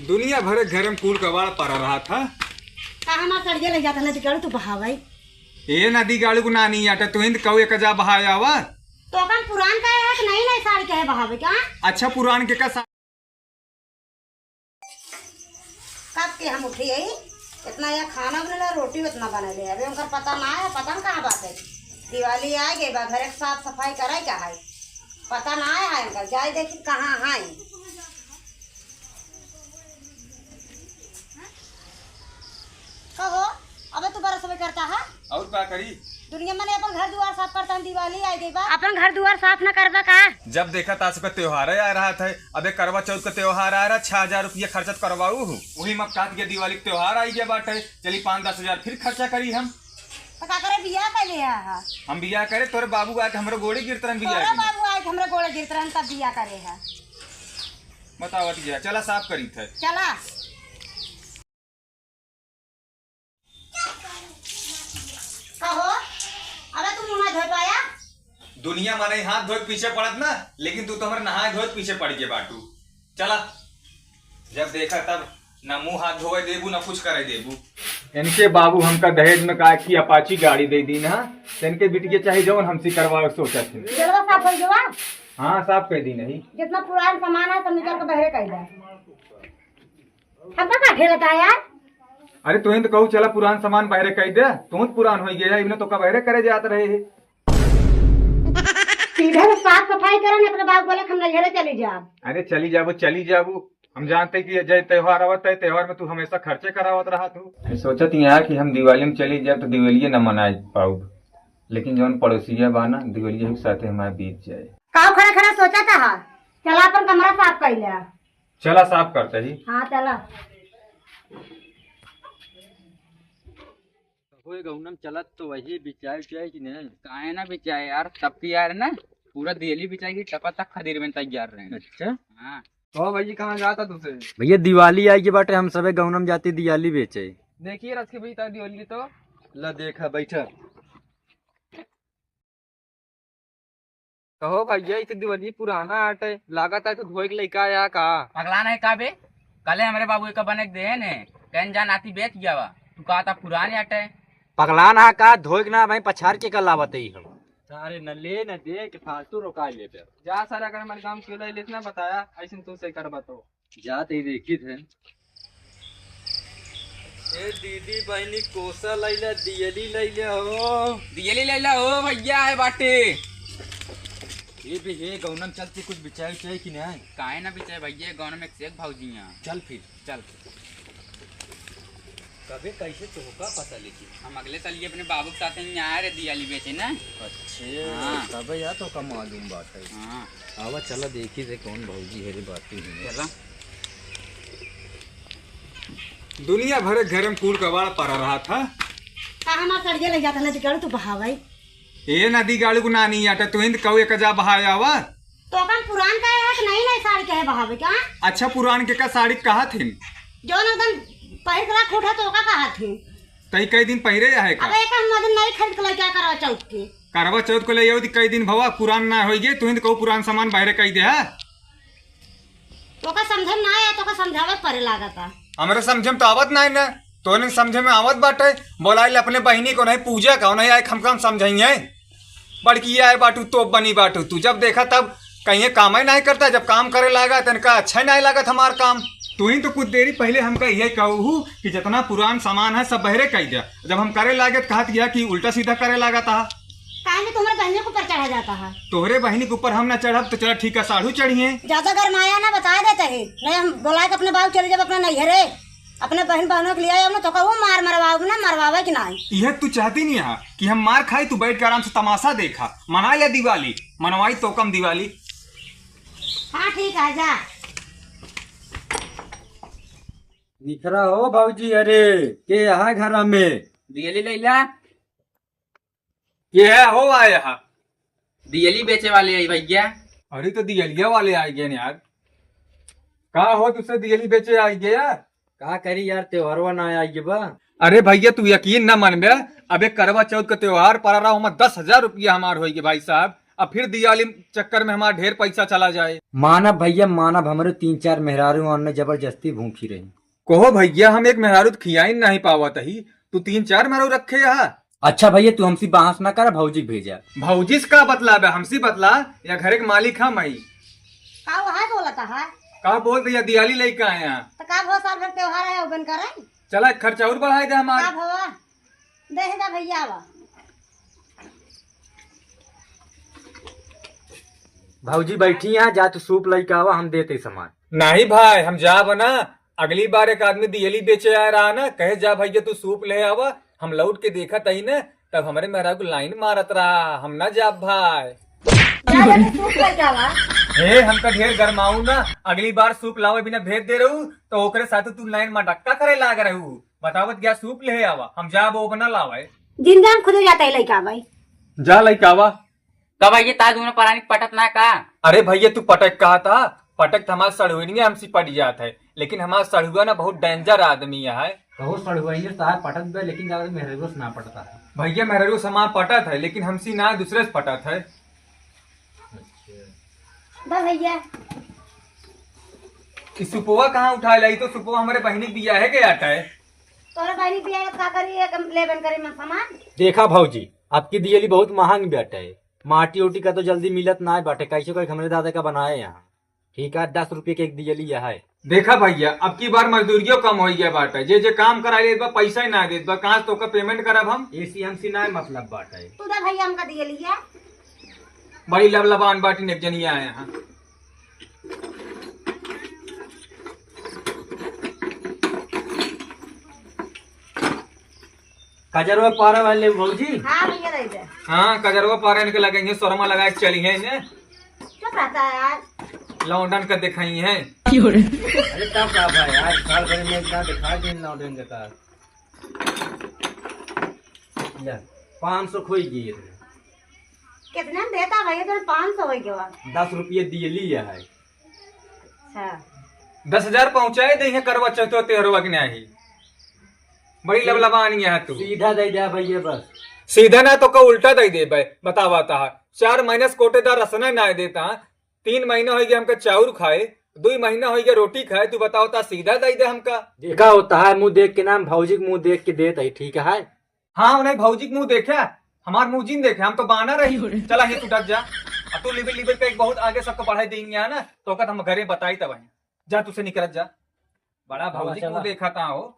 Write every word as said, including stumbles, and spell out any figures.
दुनिया भरे घर में कूड़ कबाड़ पड़ा रहा था। का हमार सड़िया ले जाता नदी गाड़ू तू बहावई? ए नदी गाड़ू को नानी आटा, तू हिंद कहू एक जा बहाय आवा। तो अपन पुरान का है कि नहीं, नहीं साड़ी का है बहावे का? अच्छा, पुरान के का सा- कब के हम उठी है, इतना या खाना बनला, रोटी उतना बनले, अबे उनकर पता ना है, पता न कहाँ बात है। दिवाली आ गई बा, घर के साफ सफाई करे का है, पता ना है उनकर, जाए देखी कहाँ है। कहो, अबे तू बड़ा समय करता है? और का करी? दुनिया मने अपन घर दुआर साफ करता है, दिवाली आ गई बा। अपन घर दुआर साफ न करबा का? जब देखा ता सबका त्योहार आ रहा था, अबे करवा चौथ का त्योहार आ रहा, छह हजार रुपया खर्चा करवाऊ हूँ। वही में अब कहत के दिवाली के त्योहार आई गया बाटे, चली पाँच दस हजार फिर खर्चा करी हम। तो का करे बियाह कर ले हा? हम बियाह करे, तोरे बाबू आके हमरे गोड़े गिरत रहन बियाह तोरा के। बाबू आके हमरे गोड़े गिरत रहन तब बियाह करे हा। बतावत गया, चला साफ करी थे। चला। कहो, अबे तू मुंह ना धोए पाया? दुनिया माने हाथ धोए के पीछे पड़त ना, लेकिन तू तो हमरे नहाए धोए के पीछे पड़ गए बाटू। चला, जब देखा तब ना मुंह हाथ धोए देबू, ना कुछ करे देबू। इनके बाबू हमका दहेज में का की अपाची गाड़ी दे दी ना, तो इनके बिटिया चाहे जौन हमसे करवावे के सोचत हैं। जलवा साफ हो गवा? हाँ, साफ कर दी नहीं। जितना पुरान सामान है सब निकाल के बहरे कर दे। अब का खेलता है यार? अरे तुहें तो कहू चला पुरान सामान बाहरे कई दे, तुहूँ पुरान हो गया, इन्हें तो का बाहरे करे जात रहे है। सीधे से साफ सफाई करो ना, अपने बाप बोले हम नैहरे चली जाब। अरे चली जाबू, चली जाबू, हम जानते कि ये जय त्योहार आवत है, त्योहार में तू हमेशा खर्चे करावत रहा तू। सोचत यहाँ कि हम दिवाली में चली जाब तो दिवालिये न मना पाऊब, लेकिन जौन पड़ोसिया बा ना दिवालिये के साथे हमारे बीत जाए। का खड़ा खड़ा सोचत हा? चला अपन कमरा साफ कर ले। चला साफ करते ही। हाँ चला। हो गौनम चलत तो वही बिचाए उचाए कि नहीं? काहे ना बिचाए यार, सबकी यार ना पूरा दियली बिचाए की टपा तक खदीर में तैयार रहे। अच्छा। हाँ। तो भैया कहाँ जाता तुझे? भैया दिवाली आई के बाटे, हम सबे गौनम जाती दियाली बेचे। देखिए रथ के भीतर दिवाली तो। ला देखा बैठा। कहो भैया, ई तो दिवाली पुराना आटे, लागत है तो धोए के लइका आया का? पगला नहीं का बे? कले हमरे बाबू एक बने के देन है, कहन जान आती बेच गया बा, तू कहा था पुराने आटे। पगला ना का, धोए के ना भाई पछार के कल आवत ही हम। सारे न ले न दे के फालतू रोका ले पे। जा सारे अगर हमारे गांव के ले लेतना बताया, ऐसे तू से कर बताओ। जात ही देखी थे। ए दीदी बहनी कोसा लैला, दियली लैला हो। दियली लैला हो भैया, आए बाटे। ए बे, हे गौनम चलती कुछ बिचाई उचाई कि नहीं? काहे ना बिचाई भैया, गौनम एक से एक भौजी हैं। चल फिर, चल। कबे कैसे तोहका पता लेके? हम अगले साल ये अपने बाबू के साथ यहाँ आए रहे दियाली बेचे ना। अच्छे, हाँ। तबे या तो का मालूम बात है। हाँ। आवा चला देखी से कौन भौजी है रे बाती हुई। चला। दुनिया भरे घर में कूड़ कबाड़ पड़ा रहा था। का हमार सड़िया ले जाता नदी गाड़ू तू बहावई? ए नदी गाड़ू को नानी आटा, तू हिंद कहू एक जा बहाय आवा। तो अपन पुरान का है कि नहीं, नहीं साड़ी का है बहावे का? अच्छा, पुरान के का साड़ी कहा थिन? जौन एकदम पहिर के रख उठा तो का कहा थिन? तई कई दिन पहिरे है का? अबे एक हम मदन नहीं खरीद के लेके आ करवा चौथ के। करवा चौथ को ले आओ दी कई दिन भवा, पुरान ना होई गे, तू हिंद कहू पुरान सामान बाहरे कई दे है। तोका समझे में ना आया, तोका समझावे परे लागता। हमरे समझे में तो आवत नाई ना, तोहरे समझे में आवत बाटे। बोलाइल अपने बहिनी को नहीं पूजा का, नहीं आए हम काम समझाइए। बड़की आए बाटू, तोप बनी बाटू, तू जब देखा तब कहीं काम ही नहीं करता, जब काम करे लागा तनका अच्छा ही नहीं लागत हमार काम। तू ही तो कुछ देरी पहले हमका यही कहू कि जितना पुरान सामान है सब बहरे कई दिया, जब हम करे लागे तो कहत गया कि उल्टा सीधा करे लागता। काहे में तुम्हारे बहनियों के ऊपर चढ़ा जाता है? तोहरे बहिनी के ऊपर हम ना चढ़ब तो चला ठीक है, साढ़ू चढ़िए। ज्यादा गरमाया ना, बता देते ही। नहीं, हम बोला के अपने बाबू चले जब अपना नैहरे, अपने बहन बहनों के लिए आए, हम तो कहू मार मरवाओ ना, मरवावे कि नहीं। यह तू चाहती नहीं है कि हम मार खाई, तू बैठ के आराम से तमाशा देखा, मना ले दिवाली, मनवाई तो कम दिवाली। हाँ ठीक है, जा। निखरा हो भौजी, अरे के यहाँ घर में? दियली लैला। ये है हो आए हा। दियली बेचे वाले आई भैया। अरे तो दियलिया वाले आए गए यार। का हो तुझसे दियली बेचे आए गए यार? का करी यार, त्योहारवा ना आए गए बा। अरे भैया तू यकीन ना मानबे, अबे करवा चौथ का त्योहार पड़ा रहा, ओमा दस हजार रुपया हमार होई गए भाई साहब। अब फिर दिवाली चक्कर में हमार ढेर पैसा चला जाए। मानब भइया, मानब, हमरे तीन चार मेहरारू अन्ने जबरदस्ती भूखी रही। कहो भइया, हम एक मेहरारू त खियाई नहीं पावत ही, तू तीन चार मेहरारू रखे हा। अच्छा भइया, तू हमसी बहस ना कर, भौजी के भेजा। भौजी से का बतलाबे, हमसी बतला, या घरे के मालिक हम हई। का वहाँ बोलत है? का बोल भइया, दिवाली लइका आए हैं। तो का भवा, साल भर त्योहार है, ओबन करे। चला, एक खर्चा और बढ़ाई दे हमार। का भवा? दे जा भइया, आवा। भौजी बैठी यहाँ, जा तू सूप लइके आवा, हम देते सामान। नहीं भाई, हम जाब ना। अगली बार एक आदमी दियली बेचे आए रहा ना, कहे, "जा भइया, तू सूप ले आवा।" हम लौट के देखत ही ना, तब हमरे मेहरारू को लाइन मारत रहा, हम ना जाब भाई। जा, जा, तू सूप लइके आवा। हे, हमका ढेर गरमाऊ ना, अगली बार सूप लावे बिना भेज दे रहू, तो ओकरे साथ तू लाइन में धक्का करे लाग रहू। बतावत गया, सूप ले आवा, हम जाब ओब ना लावे। जिंदा हम खुदे जाता है लइके आवे। जा लइके आवा। का भइया, ताज उन्हें परानी पटत ना का? अरे भइया, तू पटक कहा था, पटक तो हमार सड़ुआइनिया हमसी पट जात है, लेकिन हमार सड़ुआ ना बहुत danger आदमी है। कहो सड़ुआइनिया साहब पटत बे, लेकिन ज्यादा मेहरारू से ना पटता है। भइया, मेहरारू से हमार पटत है, लेकिन हमसी ना, दूसरे से पटत है। अच्छा। बा भइया। ई सुपवा कहाँ उठाए लाई? तो सुपवा हमरे बहिनी के बियाहे के आटा है। तोहरे बहिनी के बियाहे का करी, एक लेबन करी मन सामान। देखा भौजी, आपकी दियली बहुत महंग बाटे। माटी ओटी का तो जल्दी मिलत ना बाटे, कैसे कोई हमरे दादा का बनाए यहाँ। ठीक है, दस रुपये के एक दियली है। देखा भइया, अब की बार मजदूरियो कम हो गया बाटे, जे जे काम करा लेत बा, पैसा ही ना देत बा, कहाँ से तोका payment करब हम? एसी हमसी ना मतलब बाटे। तू दे भइया हमका दियली है। बड़ी लबलबान बाटी, एक जनिया आए हैं। कजरवा पारे वाले भौजी। हाँ भइया, दे दे। हाँ, कजरवा पारे इनके लगेंगे, सोरमा लगाए के चली है इन्हें। चुप रहता है यार। लौंडन का दिखाई है। अरे तब का भाई, आज साल भर में इतना दिखा दिन लौंडन के का। ले, पाँच सौ खोई गई है। कितना देता भइया, तो पाँच सौ हो गया। दस रुपये दियली है। अच्छा। दस हजार पहुँचाए दे हैं करवा चौथ तेहरवा के नाही। बड़ी लबलबानी है तू। सीधा दे दे भइया बस। सीधा ना तो का उल्टा दे दे बे, बतावा ता। चार महीने से कोटेदार रसना ना देता, तीन महीना हो गया हमका चाउर खाए, दुई महीना हो गया रोटी खाए, तू बतावा ता सीधा दे दे हमका। देखा होता है, मुँह देख के नाम भौजी के मुँह देख के देत है, ठीक है? हाँ, उन्हें भौजी के मुँह देखे, हमार मुँह जिन देखे, हम तो बाना रही। चला, ये तू डट जा। अब तू लिबिर लिबिर का एक बहुत आगे सबको बढ़ाई देंगे है ना, तो ओकर हम घरे बताई तब है। जा, तुसे निकलत जा। बड़ा चला, भौजी के चला। मुँह देखा था हो।